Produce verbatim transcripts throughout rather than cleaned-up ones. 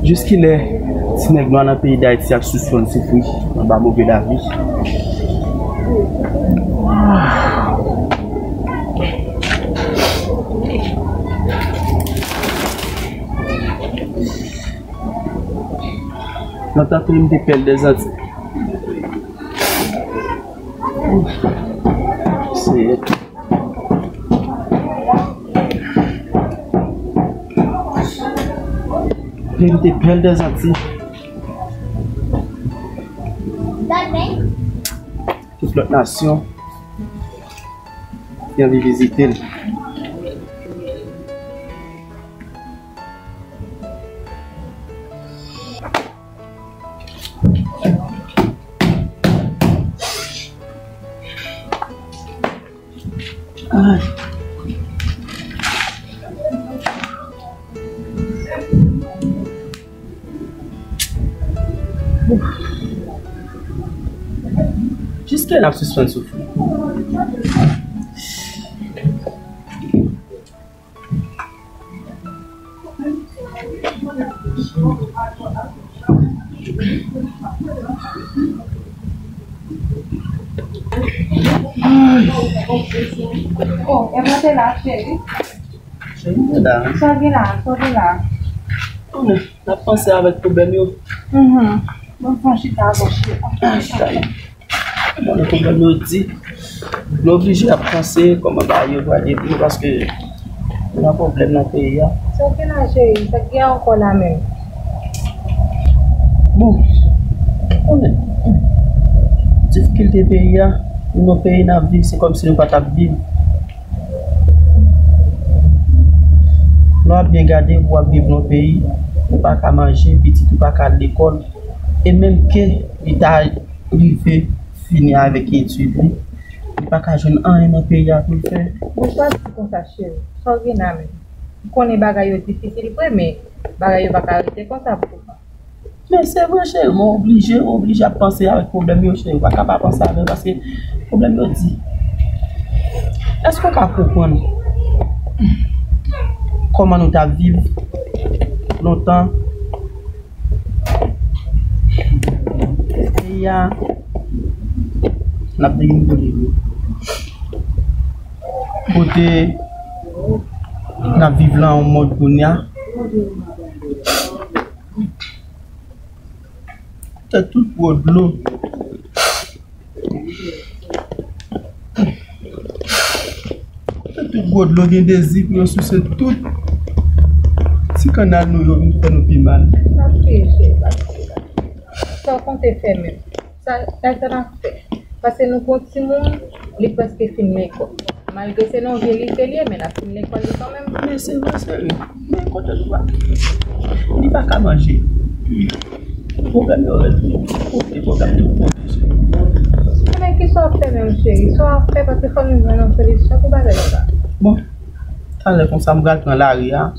Jiskilè ti nèg nwa nan peyi Dayiti ap sispann soufri anba move lavi? Nan tan ke m te pèl dèzanti. Seyè. Peyi m te pèl dèzanti. Tout lòt nasyon ki anvi vizite l. Ay. Jiskilè n ap sispann soufri? Oh, e mwen te la, cheri. Cheri, m te la. Sa gen la, sa gen la. Konnen, n ap panse avèk pwoblèm yo. Mhm. Bon, pran chita avè cheri. Ay, ay. Bon, lè pwoblèm yo di, nou oblije ap panse kòman bagay yo pral ye pou nou, paske nou nan pwoblèm nan peyi a. Sa gen la, cheri? Sa gen ankò la menm? Bon, konnen, difikilte peyi a, nou nan peyi n ap viv, se kòmsi nou pa t ap viv. Lè w ap byen gade, w ap viv nan peyi, ou pa ka manje, pitit ou pa ka al lekòl, e menm ke li ta rive fini avèk etid li, li pa ka jwenn anyen nan peyi a pou l fè. Bon, sa di konsa, cheri. Sa w gen la menm? M konnen bagay yo difisil vre, men bagay yo pa ka rete konsa pou toutan. Men se vre, cheri, men w oblije, w oblije ap panse avèk pwoblèm yo, cheri. Ou pa ka pa panse avè l paske pwoblèm yo di. Èske w ka konprann kòman nou t ap viv lontan? Peyi a, n ap degenpole wi. Kote n ap viv la, yon mòd kounye a. Tèt tout gwo dlo. Tout gwo dlo gen dezi pou yo souse tout ti kannal nou yo vin fè nou pi mal. Pa kriye, cheri, pa kriye, pa kriye. Sa w konte fè menm? Sa, sa, sa n ap fè? Paske nou gon timoun, li prèske fin lekòl. Malgre se nan vye lise li ye, men l ap fin lekòl li kanmenm. Men se vre, cheri. Men kote li pa, li pa ka manje. Pwoblèm yo rete. Kote pwoblèm yo kote, cheri. Men kisa w ap fè menm, cheri? Sa w ap fè, paske fò nou jwenn yon solisyon pou bagay sa. Bon, talè konsa, m pral pran lari a.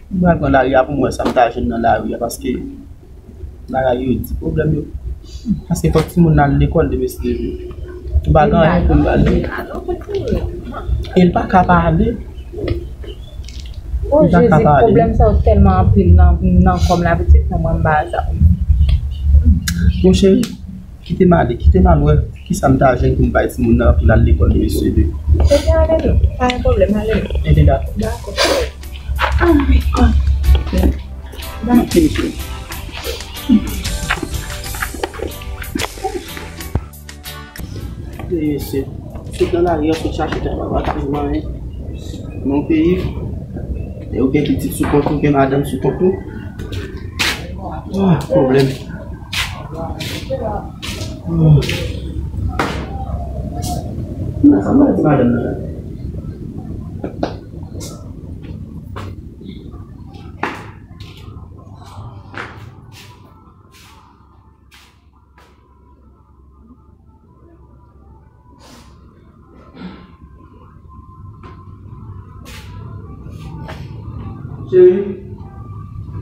M pral pran lari a pou m wè sa m ta jwenn nan lari a, paske bagay yo di, pwoblèm yo. Paske fòk timoun nan al lekòl demen si Dye vle. Ou pa gen anyen pou l pale. E l pa ka pale. O Jezi, pwoblèm sa yo tèlman anpil nan, nan kò m la, pitit, nan mwen m pa sa. Mon cheri, kite m ale, kite m al wè kisa m ta jwenn pou m bay timoun nan pou l al lekòl demen si Dye vle. Ebyen, ale nou, pa gen pwoblèm, ale nou. Ebyen, dakò. Dakò. Dakò. Mesye, sot nan lari a, sot chache travay, pa twouve anyen nan peyi. E ou gen pitit sou kont ou, gen madanm sou kont ou. Ah, pwoblèm. Ah. Nan sa mwen di madanm nan la. Cheri.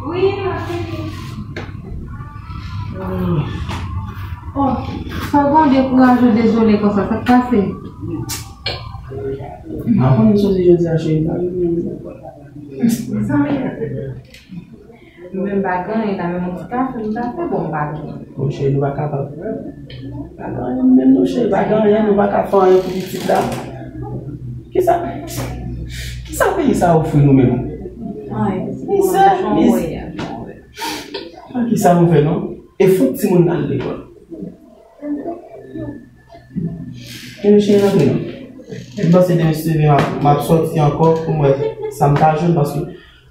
Wi, ma cheri. Oh, sa w gon dekouraje, dezole konsa, sa k pase? M pa konn soti jodi a, cheri, m pa vin nan lekòl. Sa m ye? Mwen menm m pa gen anyen la, menm yon ti kafe m ta fè, bon, m pa gen. Bon, cheri, nou pa kapab. Pa gen anyen, menm nou, cheri, pa gen anyen, nou pa ka fè anyen pou pitit la. Kisa, kisa peyi sa ofri nou menm? Anyen. Mizè, mizè. Pa kisa nou fè, non? E fout timoun nan al lekòl. Men mesye rantre non. M panse demen si Dye vle m ap, m ap sòti ankò pou m wè sa m ta jwenn, paske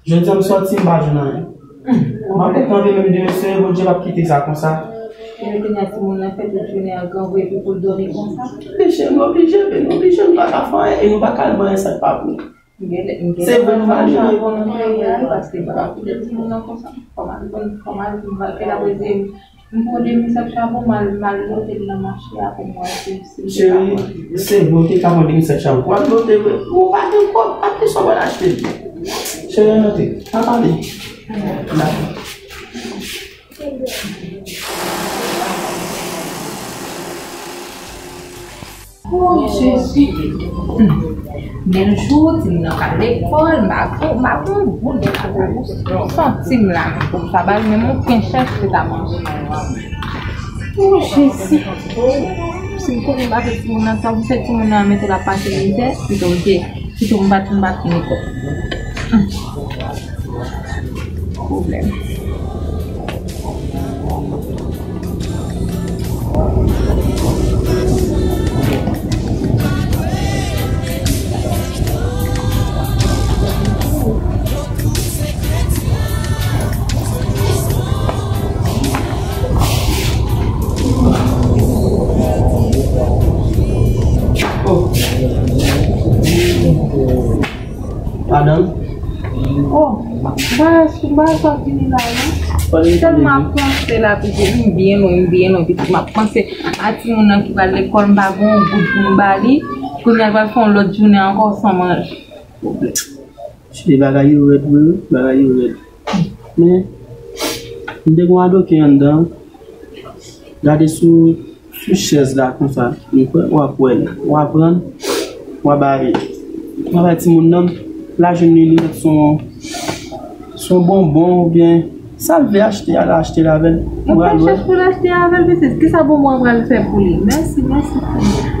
jodi a m sòti m pa jwenn anyen. M ap ret kanpe menm demen si Dye vle, Bondye p ap kite sa konsa. Epi kounye a timoun nan fè tout jounen an grangou epi pou l dòmi konsa. Mesye m oblije, men m oblije, m pa ka fè anyen e nou pa ka al ban anyen sa k pa pou nou. Se vre nou malere. Paske m pa ka kite timoun nan konsa. Fò m al konn, fò m al, m pral fè laprezye. M pran de misèk chabon, m al, m al lote l nan mache a pou m wè si, si m te ka pran. Cheri, se vre w te ka pran de misèk chabon. W ap lote vre. Ou pa gen kòb, pa gen sa w pral achte. Cheri, ann antre. Pa pale. Dakò. Oh, Jezi. Hmm. Gen jou, timoun nan pral lekòl, m pa gon, m pa gon goud pou santi m la, pou m pa ba l menm yon pen chèch pou ta manje. Oh, Jezi. Si m konnen m pa fè timoun nan sa, pou fè timoun nan mete l ap pase mizè, pito m te, pito m pa t, m pa t lekòl. Hmm. Pwoblèm. Oh. Madanm? Oh, m pa, m pa sot vini la, non. Tèlman m ap panse la, pitit, m byen lwen, m byen lwen, pitit, m ap panse a timoun nan ki pral lekòl, m pa gen yon goud pou m ba li. Kounye a, l pral fè yon lòt jounen ankò san manje. Pwoblèm. Cheri, bagay yo rèd, wi, wi, bagay yo rèd. Men, m te gen yon adoken anndan. Gade sou, sou chèz la konsa. M kwè w ap wè l. W ap pran, w ap bay, w ap bay timoun nan. L a jwenn li, li mèt se yon, se yon bonbon oubyen sa l vle achte a, l achte l avè l. Yon pen chèch pou l achte avè l, pitit. Kisa bonbon an pral fè pou li? Mèsi, mèsi.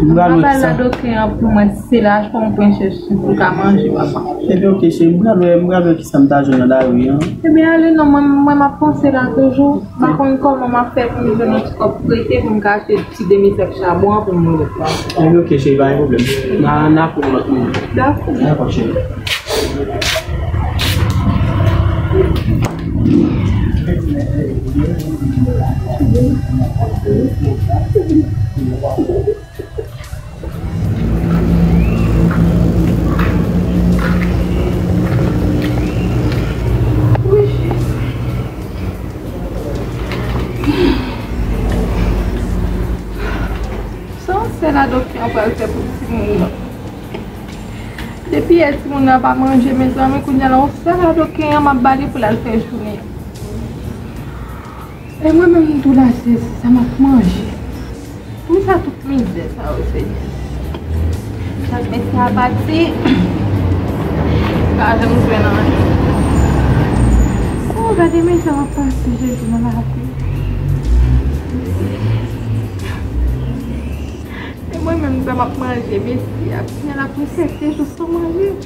M pral ba l adoken an pou mwen. Se laj pou mwen pran chèch pou ka manje, papa. Ebyen, oke, cheri, m pral wè, m pral wè kisa m ta jwenn nan lari an. Ebyen, ale non, mwen, mwen m ap panse la toujou. M pa konn kòman m ap fè pou m jwenn yon ti kòb prete pou m ka achte ti demi sèk chabon an pou m mete. Ebyen, oke, cheri, pa gen pwoblèm. N a, n a fè yon lòt moman. Dakò. Dakò, cheri. Sa yon sèl adoken an pral fè pou timoun nan. Depi yè timoun nan pa manje, mezanmi, kounye a la, yon sèl adoken an m ap ba li pou l al fè jounen. E mwen menm tou la, se sa m ap manje. Poukisa tout mizè sa yo, Senyè? Chak mesye a pati, pa janm jwenn anyen. Oh, gade mizè m ap pase, Jezi, nan lavi. E mwen menm, sa m ap manje, mesye a. Kounye a la pou sèt jou san manje.